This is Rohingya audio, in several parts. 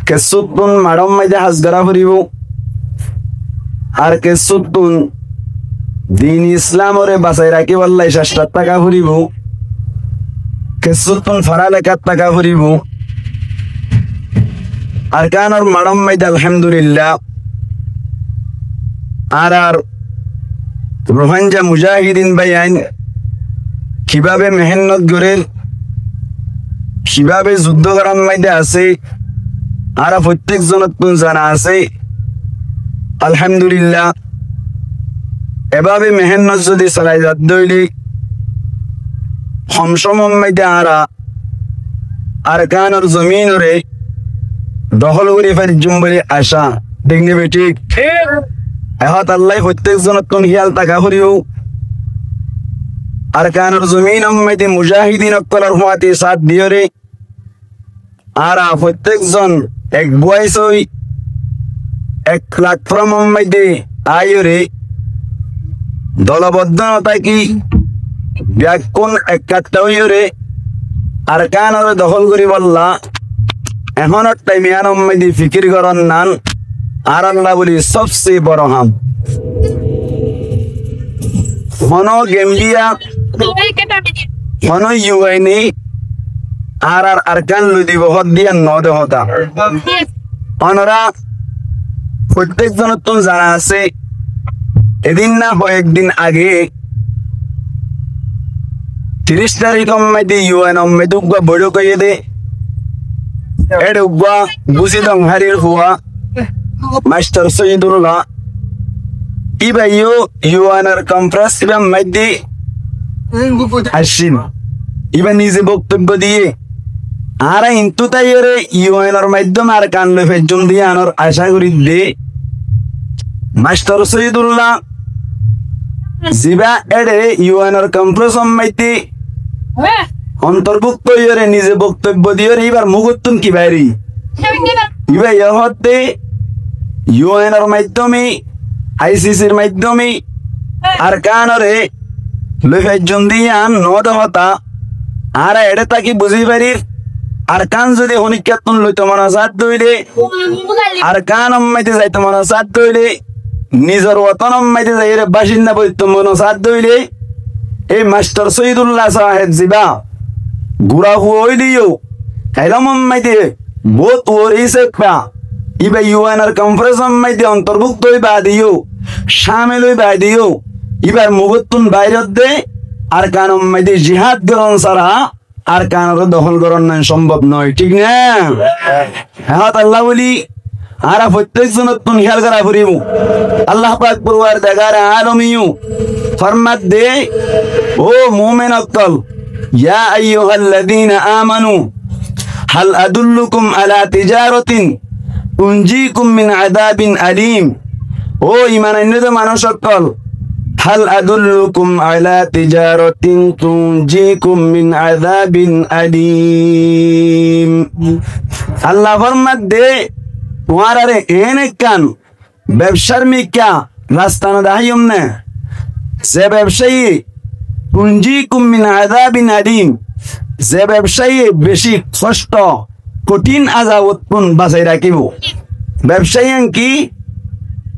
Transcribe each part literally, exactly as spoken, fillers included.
kessúttun maçór maidé ham gorá foribóu, ar kessúttun din Islámoré basai rakíbolla cectát táka foribóu, kessúttun forálekát táka foribóu. Arkánor maçór maidé alhámdulílla, añárar Ruáingga mujáhidin báiyain kibábe mehénnot gorér, kibábe zuddó gorár maidé asé, añára foitték zonottún zana asé. Alhámdulílla, ebábe mehénnot zodi solai zadde óile, hom cómor maidé añára Arkánor zomínoré dohól gorí faijjum bóli acá. Thík né bethík? Thík. E hotálla foitték zonottún híyal táka foribóu. Arkánor zomínor maidé mujáhidin ókkolór fúañti sát diyóre, añára foitték zon ek búais ói, ek platformor maidé aiyóre, doloboddó no táki, beggún ekkattá óiyore Arkánoré dohól goríbolla ehónor thaim iyánor maidé fikír gorón nan añárálla bóli sobse boro ham. Honó Gembiya, honó iyuene añárar Arkán loi dibou hoódde yían noó de hotá. Onorá foitték zonottún zana asé, edin ná hoiyek din age tiríc taríkor maidé iyuenor maidé uggúa boiçók óiye dé. Éçe uggúa Búsidong hárir fua Mastor Sóiyidulla, íba yó iyuenor konfárens íbar maidé aiccíl. Íba nize boktoibbo diyé, añára intú táiyore iyuenor maiddóme Arkán loi faijjum de yíanor acá gorídde. Mastor Sóiyidulla zibá éçe iyuenor konfárensor maidé ontorbúkto óiyore nize boktoibbo diyóre íbar mukóttun ki baáire? Íba yó hoódde iyuenor maiddóme, aisisir maiddóme Arkánoré loi faijjum de yían noó de hotá. Añára eçé táki buzí farir, Arkán zodi honíkkattún loito mone saádde óile, Arkánor maidé zaito mone saádde óile, nizor wotónor maidé zaiyóre bácinda boitto mone saádde óile, éi Mastor Sóiyidulla sáheb zibá gura fua óile yó, elómor maidé boóut uore íseffa, íba iyuenor konfárensor maidé ontorbúkto ói baade yó, cámil ói baade yó, íbar mukóttun baáirodde Arkánor maidé jihád gorón sára Arkánoré dohól gorón nan cómbob noó, thík ná? E hotálla bóli añára foitték zonottún híyal gorá foribóu. Allah pak porwardegare alome yó formadde, ó muúmin ókkol, يا أيها الذين آمنوا هل أدلكم على تجارة تنجيكم من عذاب أليم. Ó iman ainnóde manúic ókkol, هل أدلكم على تجارة تنجيكم من عذاب أليم. Allah formadde, tuáñráre eén ekkán bebcár mikká rasta no deháiyum né? Ze bebcáye تنجيكم من عذاب أليم, ze bebcáye bicí kocthó, kothín azabottún basai rakíbou. Bebcá yían ki?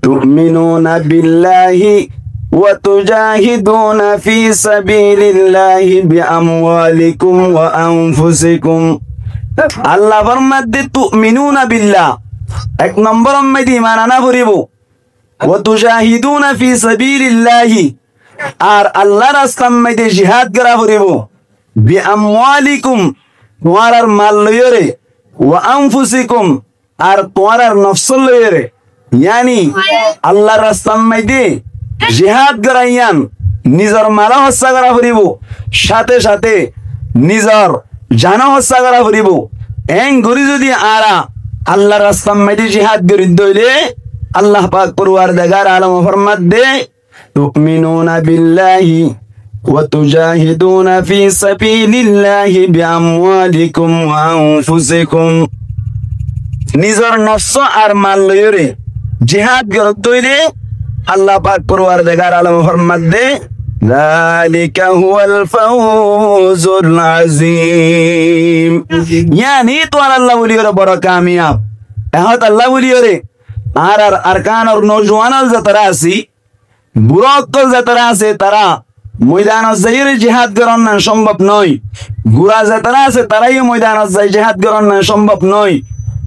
تؤمنون بالله وتجاهدون في سبيل الله بأموالكم وأنفسكم. Allah formadde تؤمنون بالله, ek nombóror maidé iman ana foribóu. وتجاهدون في سبيل الله, ar Allar rastar maidé jihád gorá foribóu. بأموالكم, tuáñrar mal loiyóre, وأنفسكم, ar tuáñrar nofsór loiyóre. Yáni Allar rastar maidé jihád gorá yían nizor maló hóssa gorá foribóu, cáte cáte nizor janó hóssa gorá foribóu. Eén gorí zodi añára Allar rastar maidé jihád gorídde óile, Allah pak porwardegare alome formadde, تؤمنون بالله وتجاهدون في سبيل الله بأموالكم وأنفسكم. Nizor nofsó ar mal loiyóre jihád goródde óile, Allah pak porwardegare alome formadde, ذلك هو الفوز العظيم. Yáni tuáñrálla bóliyoré boro kamiyab. Ehón Allah bóliyoré, añárar Arkanor noujuwan ókkol zetará así, burá ókkol zetará asé, tará moidanot zaiyóre jihád gorónnan cómbob noó. Gura zetará asé, tará yó moidanot zai jihád gorónnan cómbob noó.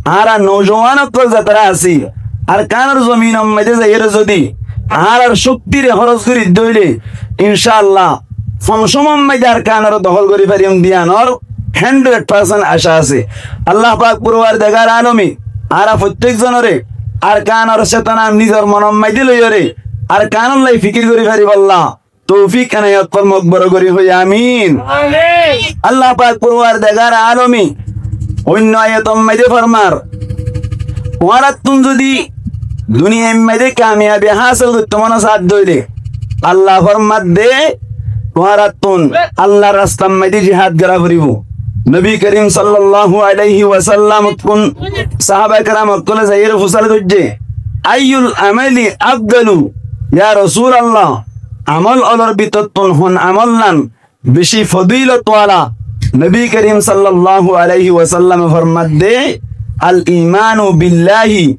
Añára noujuwan ókkol zetará así, Arkanor zominor maze zaiyóre zodi añárar cóktiré hóros gorí dóile, incá Allah, hom cómor maze Arkanor dohól gorí farim dé yíanor hándred pársent acá asé. Allah pak Forwardegar Alome añára fottíek zonoré Arkanor cetona nizor monor maze loiyóre Arkanolla fikir gorí faribólla toufik enayot formok, boro gorí hoó amin. Amin. Allah pak Forwardegar Alome oinno ayator maze formar, tuáñrattún zodi duniyair maze kamiyabi hásil goittó mone sá dóile, Allah formar dé, tuáñrattún Allahr rastar maze jihád gorá foribó. Nobi Kerim sallallahu alaihi wasallam ottún sahába keram ókkole zaiyóre fusár goijjé, "Ayyul amali afdalu, ya Rosulallah, amol ókkolor bútottún hon amollan beci fodilot wala?" Nobi Kerim sallallahu alaihi wasallame formar dé, "Al imanu billahi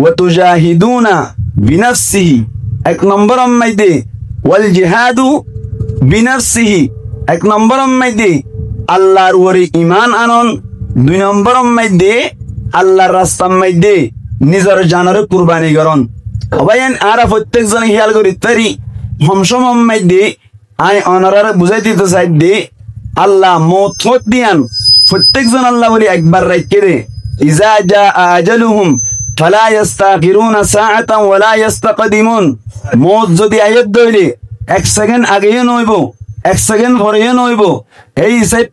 wa tujahiduna binafsihi." Ek nombor or maze, "Wal jihadu binafsihi." Ek nombor or maze Allahr uore iman anon, dui nombor or maze Allahr rastar maze nizor janoré kurbani gorón. Ó báiyain, añára fottíek zone hiyal gorí fari, hom cómor maze añí onoráre buzái dito saidde, Allah mout hoódde yían fottíek zonolla bóli ekbar raikké dé. "Iza jaa ajaluhum fala yastakhiruna saatan wala yastaqdimun." Mout zodi aiyé dóile ek sekend age yó noóibo, ek sekend fore yó noóibo. Hé hísafe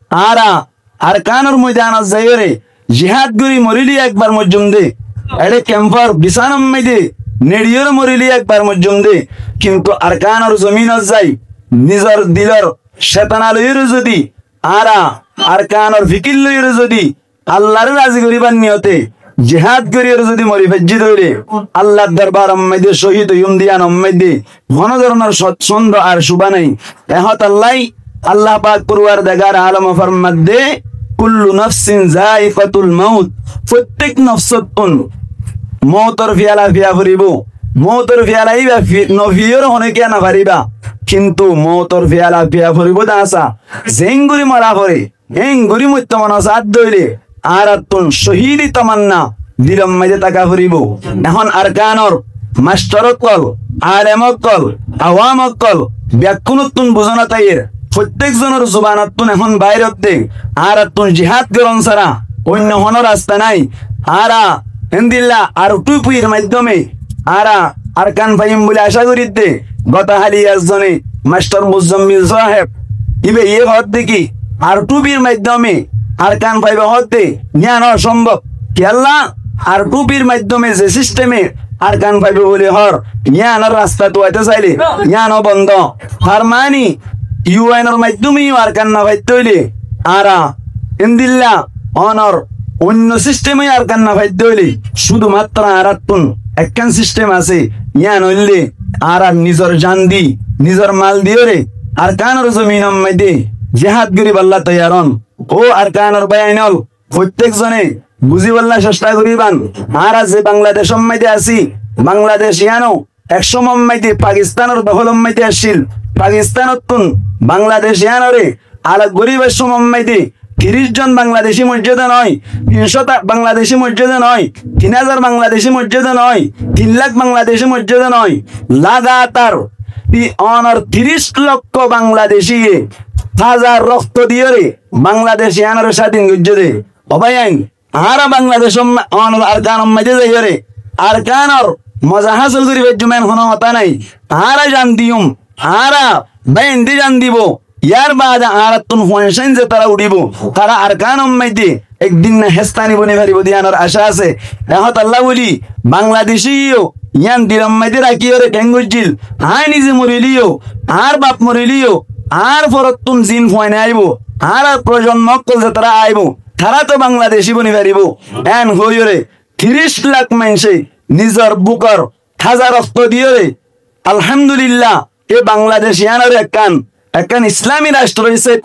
añára Arkanor moidanot zaiyóre jihád gorí morilé ekbar moijjum dé. Eçé kemfor bisánar maze neçiyóre morilé ekbar moijjum dé. Kintu Arkanor zominot zai nizor dilor cetona loiyóre zodi, añára Arkanor fikir loiyóre zodi Allahré razi goríbar niyote jihád goríyoré zodi mori faijjí dóile, Allahr dorbaror maze cóhid óiyum dé yíanor maze honó doronor sot-, sondó ar cúba nái. Ehón Allah, Allah pak Forwardegar Alome formar dé, "Kullu nafsin zaiqatul maut." Fottíek nofsottún moutor fiyala fiya foribó. Moutor fiyala íba fi-, no fiyóre honókiya no faribá. Kintu moutor fiyala fiya foribó dé asé. Zeén gorí mora fore, héen gorí moittó mone sá dóile, añárattún cóhidi tamanna dilor maze táka foribó. Ehón Arkanor mastor ókkol, alem ókkol, awam ókkol, bekkúnottún buzón táiyer, fottíek zonor zubanottún ehón bairódde, añárattún jihád gorón sára oinno honó rasta nái. Añára héndilla ar thú fir maiddóme añára Arkan faiyum bóli acá gorídde. Gotó háli ezzone mastor Muzammil sáheb, íbayé hoódde ki, ar thú fir maiddóme Arkan faibo hoódde, yían ocómbob. Kiyólla? Ar thú fir maiddóme ze sísteme Arkan faibo bóli hoór, yíanor rasta tuwaitó sailé, yíano bondó. Tar mani, yu enor maiddóme yó Arkan no faitté óile, añára héndilla onor oinno sísteme Arkan no faitté óile, cúdu matro añárattún ekkán sístem asé, yían óilde añára nizor jan di, nizor mal diyóre Arkanor zominor maze jihád goríbolla toiyar ón. Ó Arkanor báiyain ókkol, fottíek zone buzíbolla cestha goríban. Añára ze Bangladecór maze así, Bangladec yíano ek cómor maze Pakistánor dohólor maze accíl. Pakistánottún Bangladec yíanoré alok goríbar cómor maze tiríc zon Bangladecí moijjé dé noó, tin cót Bangladecí moijjé dé noó, tin házar Bangladecí moijjé dé noó, tin lak Bangladecí moijjé dé noó. Lagatar ti onor tiríc lokko Bangladecíye taza rokto diyóre Bangladec yíanoré cádin goijjé dé. Ó báiyain, añára Bangladecór ma-, onor Arkanor maze zaiyóre Arkanor moza hásil gorí faijjum, en honó hotá nái. Añára jan diyum, añára báiyain de jan dibou. Yárbaade añárattún fuain sáin zetará uçíbou, tará Arkanor maze ek din na héstani boni faribóu dé yíanor acá asé. Ehón Allah bóli, Bangladecíye yó yían dilor maze rakíyoré keén goijjíl, aññí nize morilé yó, añár baf morilé yó, añár forottún ziín fuain aibóu, añárar projonmo ókkol zetará aibóu, tará toó Bangladecí boni faribóu. En hoóiyoré tiríc lak maincé nizor bukor taza rokto diyóre, Alhamdulillah, e Bangladec yíanoré ekkán, ekkán Islami ractro hísafe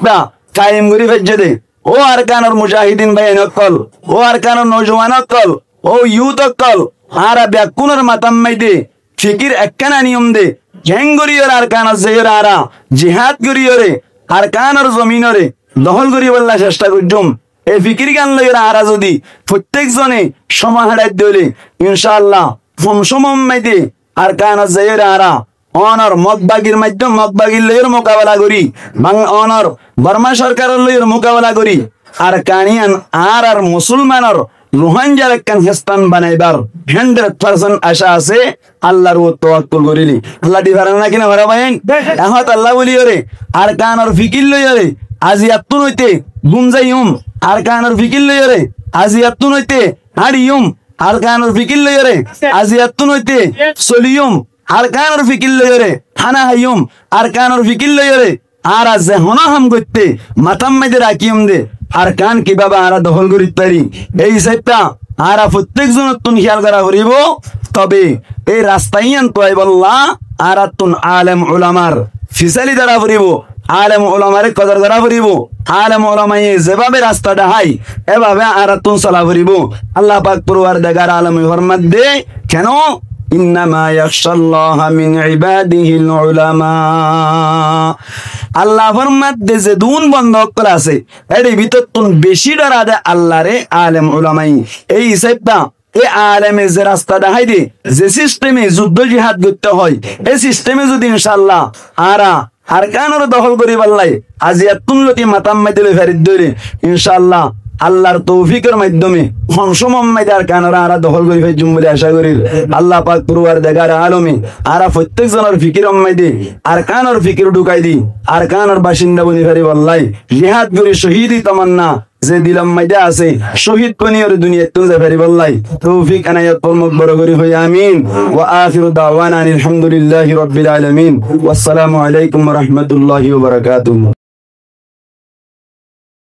kaim gorí faijjé dé. Ó Arkanor mujahidin báiyain ókkol, ó Arkanor noujuwan ókkol, ó youth ókkol, añára bekkúnor matár maidé fikír ekkán aníyum de, keén goríyoré Arkanot zaiyóre añára jihád goríyoré Arkanor zominoré dohól goríbolla cesthá goijjúm. E fikírgan loiyóre añára zodi fottíek zone cómoi haçaidde óile, incáalla, hom cómor maidé Arkanot zaiyóre añára ónor Mog bagir maiddóm, Mog bagir loiyóre mukabela gorí, bang ónor Borma sorkaror loiyóre mukabela gorí, Arkan iyan añárar musúlmanor Ruáingar ekkán héstan banaibar hándred parsent acá asé, Allar uore tawakkul goríle. Alla di faré né náki no faré báiyain? Ehón Alla bóliyoré Arkanor fikír loiyóre aziyattún óite gúm zaiyum, Arkanor fikír loiyóre aziyattún óite háñçiyum, Arkanor fikír loiyóre aziyattún óite soliyum, Arkanor fikír loiyóre hána háiyum, Arkanor fikír loiyóre añára ze honó ham goitté matár maidé rakíyum de, Arkan kibábe añára dohól gorí farí. Ei hísafe añára fottíek zonottún híyal gorá foribó. Tobe ei rasta iyan tuaibolla añárattún alem ulamar fisáli dóra foribó, alem ulamaré kodor gorá foribó, alem ulamaye zebábe rasta dahái, ebábe añárattún sola foribó. Alla pak poruwardegar alome formadde, keno, إنما يخشى الله من عباده العلماء. Alla formadde zedún bonda ókkol asé, éçe bútottún bicí dóra de Allaré alem ulamai. Ei hísafe e aleme ze rasta dahái de, ze sisteme zuddó jihád goittó hoó, e sisteme zodi incáalla añára Arkanoré dohól goríbolla aziyattún lóti matár maidé loi faridde óile, incáalla, Allar toufíkor maiddóme hom cómor maidé Arkanoré añára dohól gorí faijjum bóli acá gorír. Alla pak poruwardegar alome añára fottíek zonor fikíror maidé Arkanor fikír dhukái di, Arkanor bacinda boni faríbolla jihád gorí cohídi tomanna ze dilor maidé asé, cohíd boniyóre duniyaittún zai faríbolla toufík enayot formok, boro gorí hoó amin. وآخر دعوانا أن الحمد لله رب العالمين. والسلام عليكم ورحمة الله وبركاته.